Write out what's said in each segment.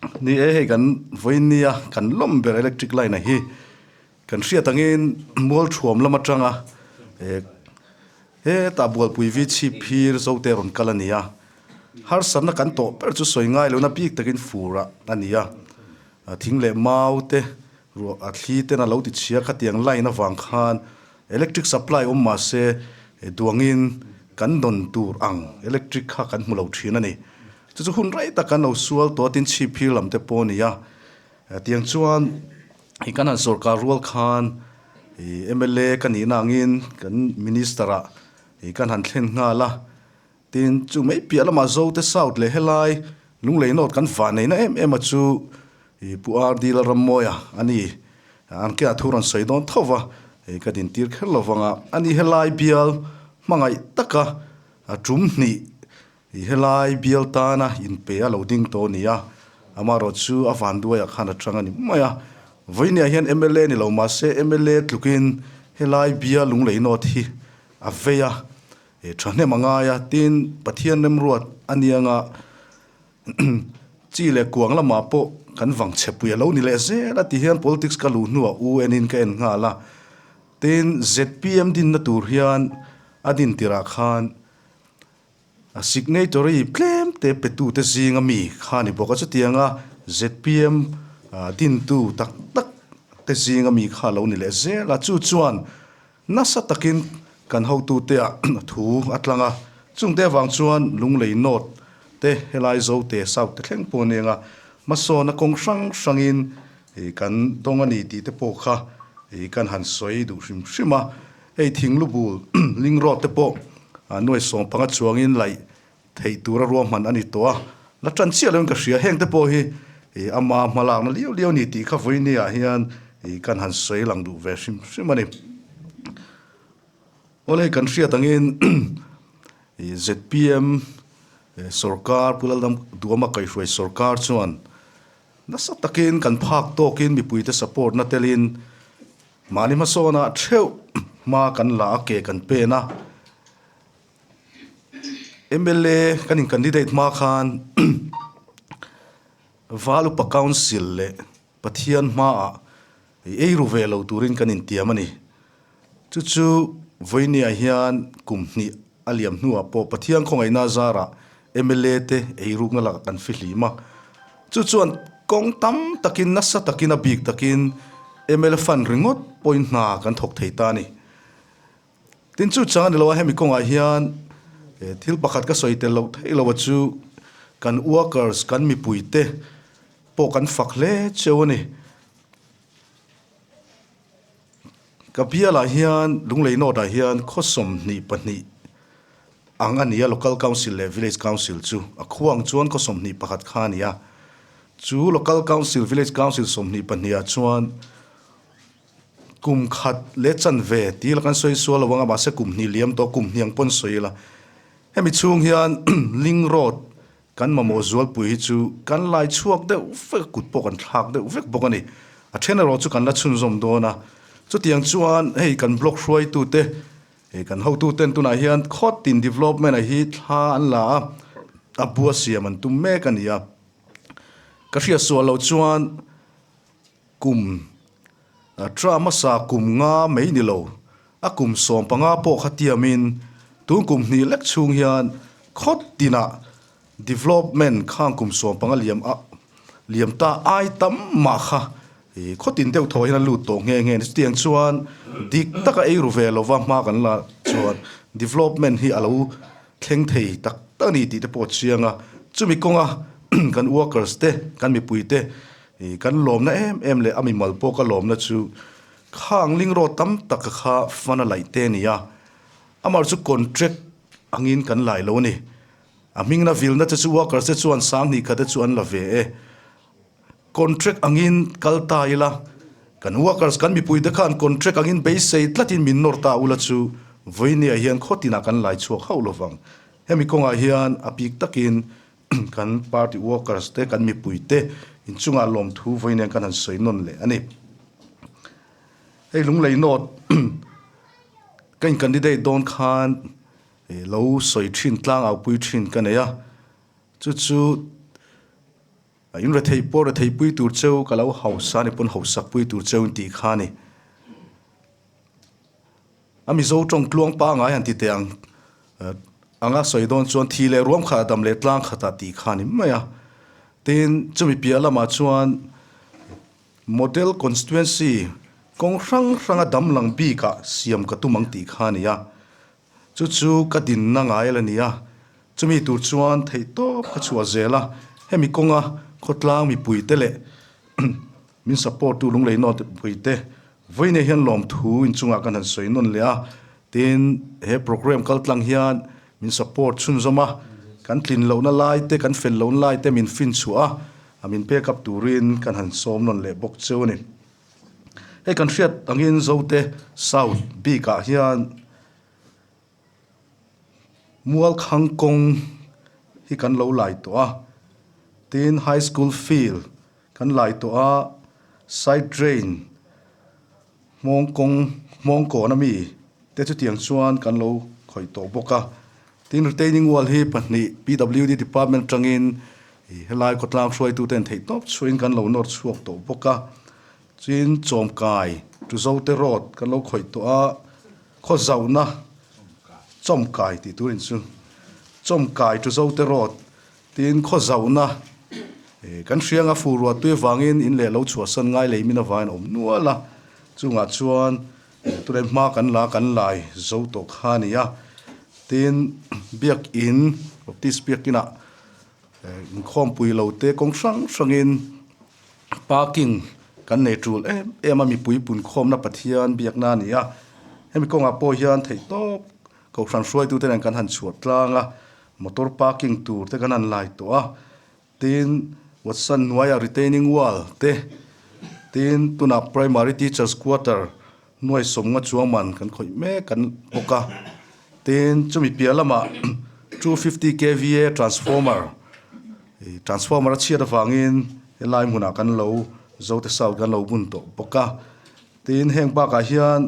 Ni e, hei kan vawiin nia kan lawm ber electric line a hi kan hriat angin mualthuam lam atanga hetah bualpui vi chhip phir zote rawn kal a ni a, harsatna kan tawh ber chu sawi ngai lohna bik takin fur ah a ni a, thing leh mau te ruah a thli ten a lo ti chhia khatiang line avang khan electric supply awm mah se duangin kan dawn tur ang electric kha kan hmu lo thin a ni. Chu chu hun rei tak kan lo sual tawh a tin chhip phir lam te pawh a ni a, tiang chuan i kan han sorkar rual khan i mla ka nihna angin kan minister ah i kan han thlen nghal a, tin chu mai piah lamah Zote South leh helai Lunglei North kan vah neihna em em a chu i Pu RD Lalrammawia a ni, an ke ah thu rawn sawi dawn tho va, i ka dintir kher lo vang a, ani helai bial hmangaih taka tum hnih I helai bial tana inpe a lo ding tawh a ni a, amaherawh chu a vanduaiah khan a chang a ni mai a. Vawinia hian mla ni lo mahse mla tlukin helai bial lunglei nawt hi a vei a, thahnem a ngai a, tin Pathian remruat a nia nga chi leh kuang lamah pawh kan vang chhepui a lo ni leh zel a ti hian politics ka luh hnuah u enin ka en nghal a, tin zpm dinna tur hian a din tirah khan A signatory tlem te petute zinga mi kha a ni bawk a, chutianga zpm dintu tak tak te zinga mi kha a lo ni leh zel a, chu chuan nasa takin kan hotute ah thu a tlang a, chungte avang chuan Lunglei North te helai Zote South te thleng pawh a ni ang a, hmasawnna kawng hrang hrangin kan dawng a ni tih te pawh kha kan han sawi duh hrim hrim a. Hei thinglubul ling road te pawh nuai 15 chuangin laih theih tura ruahman a ni tawh a, la tan chiah loin ka hria. Heng te pawh hi ama hmalakna liau liau a ni tih kha vawinia hian kan han sawi lang duh ve hrim hrim a ni. Awle hei kan hriat angin zpm sorkar Pu Laldam Duama kaihhruai sorkar chuan nasa takin kan phak tawkin mipuite support na telin Mahni hmasawnah theuh hma kan la a, ke kan pen a. Mla kan in candidate hma khan Val Upa Council leh Pathian hmaah ei ru ve lo turin kan intiam a ni. Chu chu vawinia hian kum hnih a liam hnuah pawh Pathian khawngaihna zarah mla te eirukna lakah kan fihlim a. Chu chuan kawng tam takin nasa takin a bik takin mla fund ringawt pawhin hna kan thawk thei ta a ni. Tin chu chang a ni lo a, hemi kawngah hian thil pakhat ka sawi tel loh theih loh a chu kan workers kan mipuite pawh kan fak hle cheu a ni. Ka bialah hian Lunglei North ah hian khaw 22 ang a ni a, Local Council leh Village Council chu a khua ang chuan khaw 21 kha a ni a. Chu Local Council, Village Council 22 ah chuan kum khat leh chanve tih ila kan sawi sual lo ang a, mahse kum hnih liam tawh kum hnih ang pawn sawi ila. Hemi chhung hian Link Road Kan mamawh zualpui hi chu kan lai chhuak deuh vek a, kut pawh kan thlak deuh vek bawk a ni. A then erawh chu kan la chhunzawm dawn a. Chutiang chuan hei kan block hruaitute, hei kan hotuten tunah hian khawtin development a hi thla an la a, a bua siam an tum mek a ni a. Ka hriat sual loh chuan Kum tra hmasa kum nga mai ni lo, a kum 15 pawh kha tiamin tun kum hnih lek chhung hian khawt tinah development khang kum 15 liam a liam ta ai tam mah kha khaw tin deuh thaw hian a lut tawh nghe nghe a ni. Chutiang chuan dik taka ei ru ve lova hma kan la chuan development hi a lo thleng thei tak tak a ni tih te pawh a chiang a, chumi kawnga kan workers te kan mipui te I kan lawmna em em leh a mimal pawh ka lawmna chu khang ling rawt tam tak kha fund a laih te a ni a, amah chu contract angin kan lai lo a ni. A hmingna vilna te chu workers te chuan 2000 te chu an la ve e. Contract angin kal ta ila, kan workers kan mipui te khan contract angin beisei tlatin min nawr ta ula chu vawinia hian khaw tinah kan lai chhuak hauh lovang. Hemi kawngah hian a bik takin Kan party workers te, kan mipui te inchungah lawmthu vawi nen kan han sawi nawn leh a ni. Hei Lunglei North ka in candidate dawn khan lo sawi thin tlang au pui thin ka nei a, chu chu. In rethei pawh rethei pui tur cheu ka lo hausa a ni pawn hausak pui tur cheu in tih kha a ni. A Mizo tawng tluang pangai han ti teh ang anga sawi dawn chuan thi leh ruam khatah dam leh tlang khatah tih kha a ni mai a. Tin, chumi piah lamah chuan Model Constituency kawng hrang hranga dam lang bikah siam ka tum ang tih kha a ni a. Chu chu ka dinna ngai la ni a, chumi tur chuan theihtawp ka chhuah zel a, hemi kawnga khawtlang mipuite leh min support tu lunglei nawt puite vawiin hian lawmthu inchungah kan han sawi nawn leh a, tin he program kaltlang hian min support chhunzawm a, kan tlin lohna lai te kan fel lohna lai te min finchhuah a, min pek up turin kan han sawm nawn leh bawk cheu a ni. Hei kan hriat angin Zote South bikah hian Mualkhang kawng hi kan lo lai tawh a, tin High School field kan lai tawh a, side drain hmawng kawng hmawng kawn ami te chutiang chuan kan lo khawih tawh bawk a, tin retaining wall hi pahnih PWD department atangin helai khawtlang hruaituten theihtawp chhuahin kan lo nawr chhuak tawh bawk a. Chin Chawmkai to Zote Road kan lo khawih tawh a, khaw zauhna Chawmkai tih tur in chu Chawmkai to Zote Road tiin khaw zauhna kan hrianga fur ruah tui avangin in leh lo chhuahsan ngai lei min avangin a awm nual a, chungah chuan tunah hma kan la kan lai zo tawh kha a ni a, tin Biakin Baptist Biakinah inkhawmpui lo te kawng hrang hrangin Parking kan nei tul em em a, mipui punkhawmna Pathian biakna a ni a, hemi kawngah pawh hian theihtawp Kohhran hruaitute nen kan han chhuah tlang a, motor parking tur te kan han lai tawh a, tin Watson hnuaiah retaining wall te, tin tunah primary teachers quarter nuai sawmnga chuang man kan khawih mek kan bawk a, tin chumi piah lamah 250 kva transformer transformer a chhiat avangin helai hmunah kan lo Zote South kan lo bun tawh bawk a, tin heng bakah hian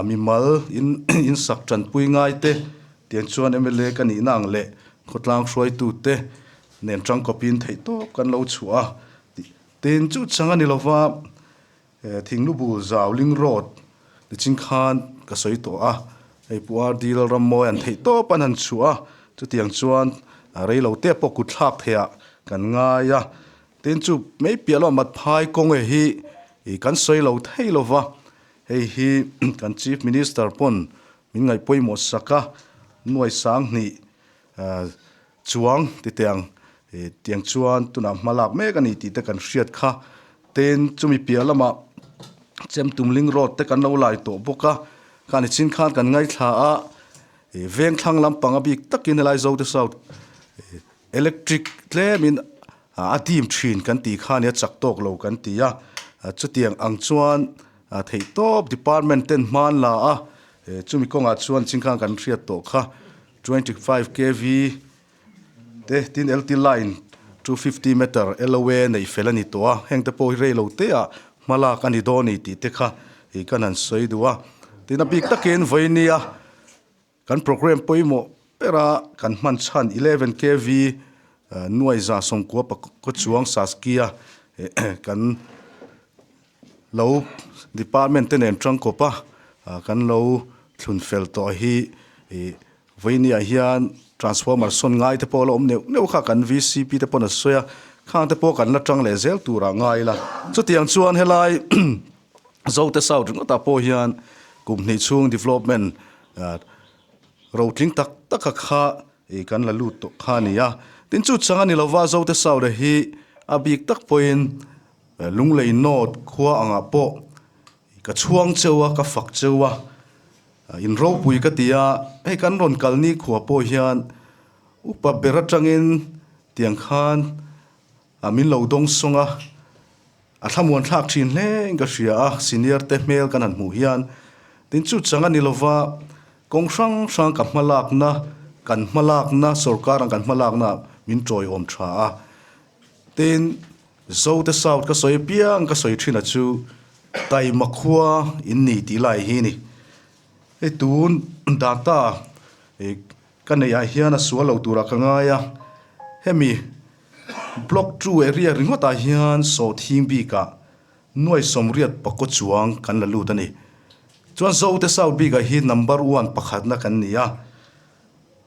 mimal in in sak tanpui ngai te tiang chuan mla ka nihna ang leh khawtlang hruaitu te nen tangkawpin theihtawp kan lo chhuah a, tin chu chang a ni lova. Thinglu bul zau ling road nichin khan ka sawi tawh a, hei Pu RD Lalrammawi an theih tawp an han chhuah a, chutiang chuan reilo te pawh kut thlak theih ah kan ngai a, tin chu mai piah lamah Matphai kawng e hi kan sawi lo thei lo va, hei hi kan Chief Minister pawn min ngaih pawimawh sak a, nuai sanghnih Chuang ti teh ang, tiang chuan tunah hma lak mek a ni tih te kan hriat kha. Tin, chumi piah lamah Chemtum Ling Road te kan lo lai tawh bawk a, khani chin khan kan ngaithla a, vengthlang lampang a bik takin helai Zote South electric tlemin a dim thin kan tih kha nia chak tawk lo kan ti a, chutiang ang chuan theihtawp department ten hma an la a, chumi kawngah chuan chin khan kan hriat tawh kha. 25 kv te tin LT line 250 meter LOA neih fel a ni tawh a, heng te pawh hi rei lo te ah hma lak a ni dawn a ni tih te kha ih kan han sawi duh a. Tin a bik takin vawinia kan programme pawimawh bera kan hman chhan 11 kv nuai za sawmkua pakua chuang Saskia kan lo department te nen tangkawp a kan lo thlun fel tawh hi ih vawinia hian transformer sawn ngai te pawh a la awm neuh neuh kha kan vcp te pawn a sawi a khang te pawh kan la tang leh zel turah ngai ila chutiang chuan helai Zote South ringawtah pawh hian kum hnih chhung development rotling tak tak a kha ih kan la lut tawh kha a ni a tin chu chang a ni lova Zote South hi a bik tak pawhin. Lunglei North khua angah pawh ka chhuang cheu a, ka fak cheu a, in ropui ka ti a, hei kan rawn kal ni khua pawh hian upa ber atangin tiang khan min lo dawng sawng a, a thlamuan thlak thin hle in ka hria a, senior te hmel kan han hmuh hian tin chu chang a ni lova kawng hrang hrang ka hmalakna kan hmalakna sorkar ang kan hmalakna min tawiawm tha a, tin. Zote South ka sawi piang ka sawi thin a chu Taima khua in ni tih lai hi ni. Hei tun data ka neih ah hian a sual lo turah ka ngai a, hemi Block 2 area ringawtah hian sawhthing bikah nuai sawmriat pakaw chuang kan la lut a ni. Chuan Zote South bikah hi number one pakhatna kan ni a,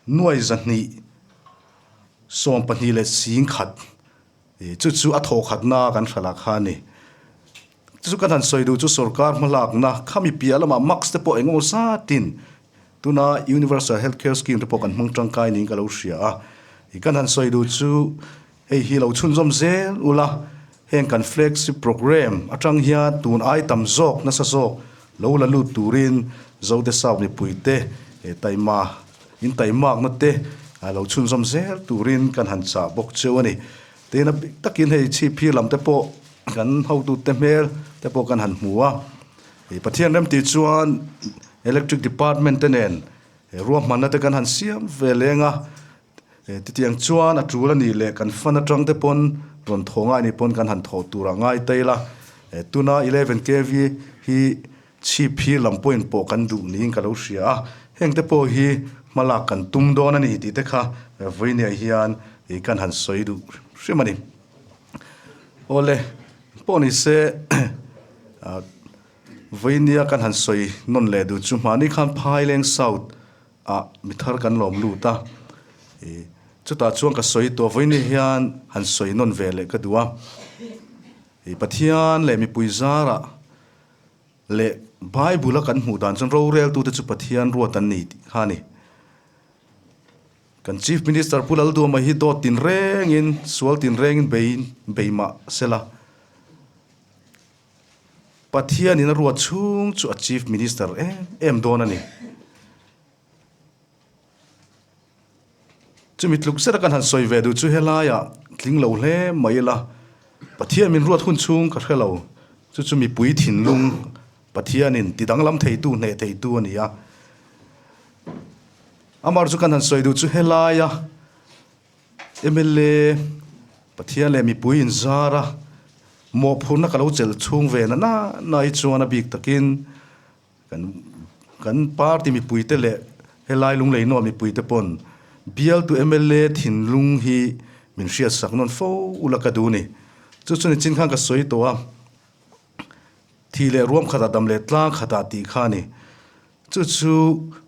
nuai 200 20 leh 10,000 chu chu a thawhkhatna kan hralah kha a ni. Chu chu kan han sawi duh chu sorkar hmalakna khami piah lamah mask te pawh engemaw zatin tuna Universal Health Care Scheme te pawh kan hmang tangkai niin ka lo hria a. Kan han sawi duh chu hei hi lo chhunzawm zel ula, heng kan flagship programme atang hian tun ai tam zawk nasa zawk lo la lut turin Zote South mipuite taima in taimakna te lo chhunzawm zel turin kan han chah bawk cheu a ni. Tin a bik takin hei chhipphir lam te pawh kan hotute hmel te pawh kan han hmu a. Pathian remtih chuan Electric Department te nen ruahmanna te kan han siam ve leng a. Titiang chuan a tul a nih leh kan fan atang te pawn rawn thaw ngai nih pawn kan han thaw tur a ngai ta ila. Tuna 11 kv hi chhip hi lam pawhin pawh kan duh niin ka lo hria a, heng te pawh hi hmalak kan tum dawn a ni tih te kha vawinia hian kan han sawi duh hrim a ni. Awle, pawh ni se vawinia kan han sawi nawn leh duh chu hmahni khan Phaileng South ah mi thar kan lawm lut a, chutah chuan ka sawi tawh vawinia hian han sawi nawn ve leh ka duh a, Pathian leh mipui zarah Leh Bible a kan hmuh dan chuan roreltute chu Pathian ruat an ni tih kha a ni. Kan Chief Minister Pu Lalduama hi dawt tinrengin, sual tinrengin bei bei mah sela, Pathianin a ruat chhung chu a Chief Minister em em dawn a ni. Chumi tluk zeta kan han sawi ve duh chu helaiah tling lo hle mai ila, Pathian min ruat hun chhung ka hre lo, chu chu mipui thinlung Pathianin ti danglam theitu, hneh theitu a ni a. Amar chu kan han sawi duh chu helaia mla Pathian leh mipui inzar a, mawhphurhna ka lo chelh chhung ve na na na hi chuan a bik takin, Kan kan party mipuite leh helai Lunglei Nuam mipuite pawn bialtu mla thinlung hi min hriatsak nawn fo ula ka duh ni. Chu chu nichin khan ka sawi tawh a, thi leh ruam khatah dam leh tlang khatah tih kha a ni. Chu chu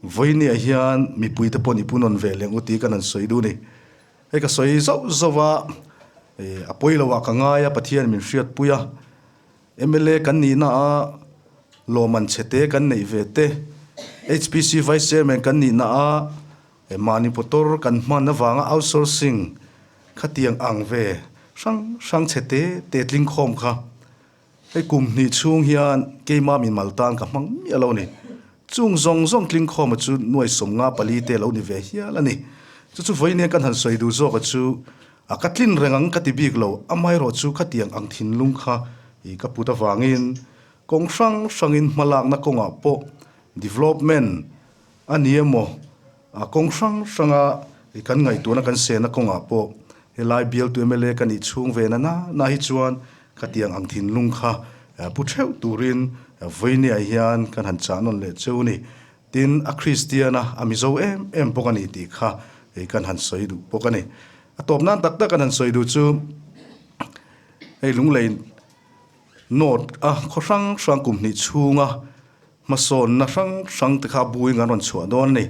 vawinia hian mipuite pawn i pu nawn ve leh ngut tih kan han sawi duh ni. Hei ka sawi zauh zauh a, a pawi lo ah ka ngai a, Pathian min hriatpui a. Mla kan nihna a lawmman chhete kan neih ve te, HPC Vice Chairman kan nihna a mahni motor kan hman avanga outsourcing khatiang ang ve hrang hrang chhete te tling khawm kha hei kum hnih chhung hian keimah min mal tan ka hmang miah lo a ni. Chung zawng zawng tling khawma chu nuai 54 te lo ni ve hial a ni. Chu chu vawiin kan han sawi duh zawka chu A ka tlin reng ang ka ti bik lo, amaherawh chu khatiang ang thinlung kha i ka put avangin kawng hrang hrangin hmalakna kawngah pawh development a ni emaw, a kawng hrang hranga i kan ngaihtuahna kan sehna kawngah pawh helai bialtu mla ka nih chhung ve na na na hi chuan khatiang ang thinlung kha pu theuh turin vawinia hian kan han chah nawn leh cheu a ni. Tin, a Kristian a, a Mizo em em bawk a ni tih kha hei kan han sawi duh bawk a ni. A tawp nan tak tak kan han sawi duh chu hei Lunglei North a khaw hrang hrang kum hnih chhunga hmasawnna hrang hrang te kha a buin kan rawn chhuah dawn a ni.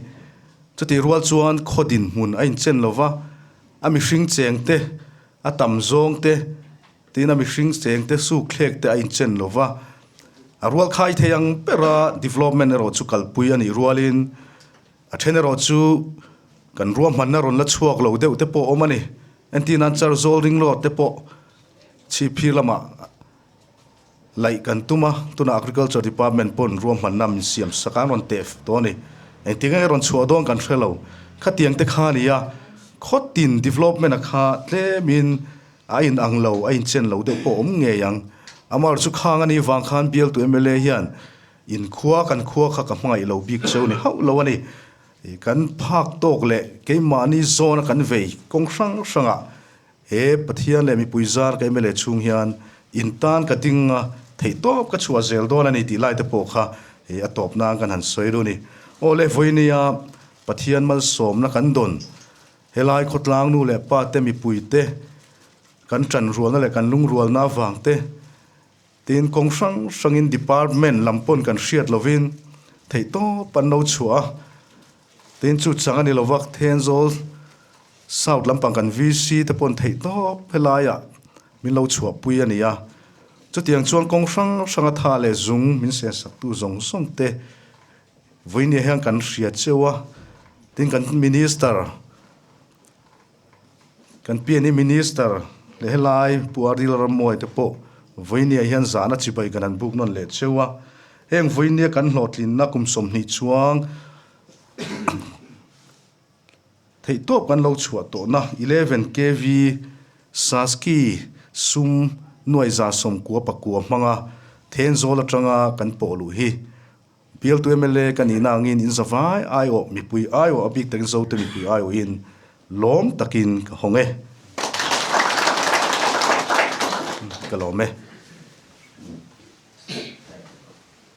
Chutih rual chuan khaw dinhmun a inchen lo va, a mihring cheng te, a tam zawng te, Tin, a mihring cheng te suk thlek te a inchen lo va, a rual khai thei ang bera development erawh chu kalpui a nih rualin a then erawh chu kan ruahmanna rawn la chhuak lo deuh te pawh a awm a ni. Entir nan Charzawl ring road te pawh chhipphir lamah laih kan tum a, tunah Agriculture Department pawn ruahmanna min siam sak a, an rawn teh tawh a ni. Engtin nge rawn chhuah dawn kan hre lo. Khatiang te kha a ni a, khawtin development a kha tlemin A in ang lo, a inchen lo deuh pawh awm ngei ang. Amar chu khang a nih vang khan bialtu mla hian in khua kan khua kha ka hmangaih lo bik cheu ni hauh lo a ni. Kan phak tawk leh keimahni zawna kan vei kawng hrang hrangah he Pathian leh mipui zar ka mla chhung hian in tan ka ding a, theihtawp ka chhuah zel dawn a ni tih lai te pawh kha a tawp nan kan han sawi duh a ni. Aw le, vawinia Pathian malsawmna kan dawn Helai khawtlang nu leh pa te mipui te Kan ṭan rualna leh kan lungrualna avang te, tin kawng hrang hrangin department lam pawn kan hriat lovin theihtawp an lo chhuah a, tin chu chang a ni lova Thenzawl South lampang kan VC te pawn theihtawp helaiah min lo chhuahpui a ni a. Chutiang chuan kawng hrang hranga tha leh zung min sensaktu zawng zawng te vawinia hian kan hria cheu a, tin kan Minister, Kan PNE Minister leh helai Pu Ardil Rammuai te pawh vawinia hian zahna chibai kan han buk nawn leh cheu a. Heng vawinia kan hlawhtlinna kum 20 chuang theihtawp kan lo chhuah tawhna 11 KV Saski sum nuai 199 hmanga Thenzawl atanga kan pawh luh hi Bialtu mla ka nihna angin in zavai aiawh mipui aiawh a bik takin Zote mipui aiawhin lawm takin ka hawng e. Ka lawm e.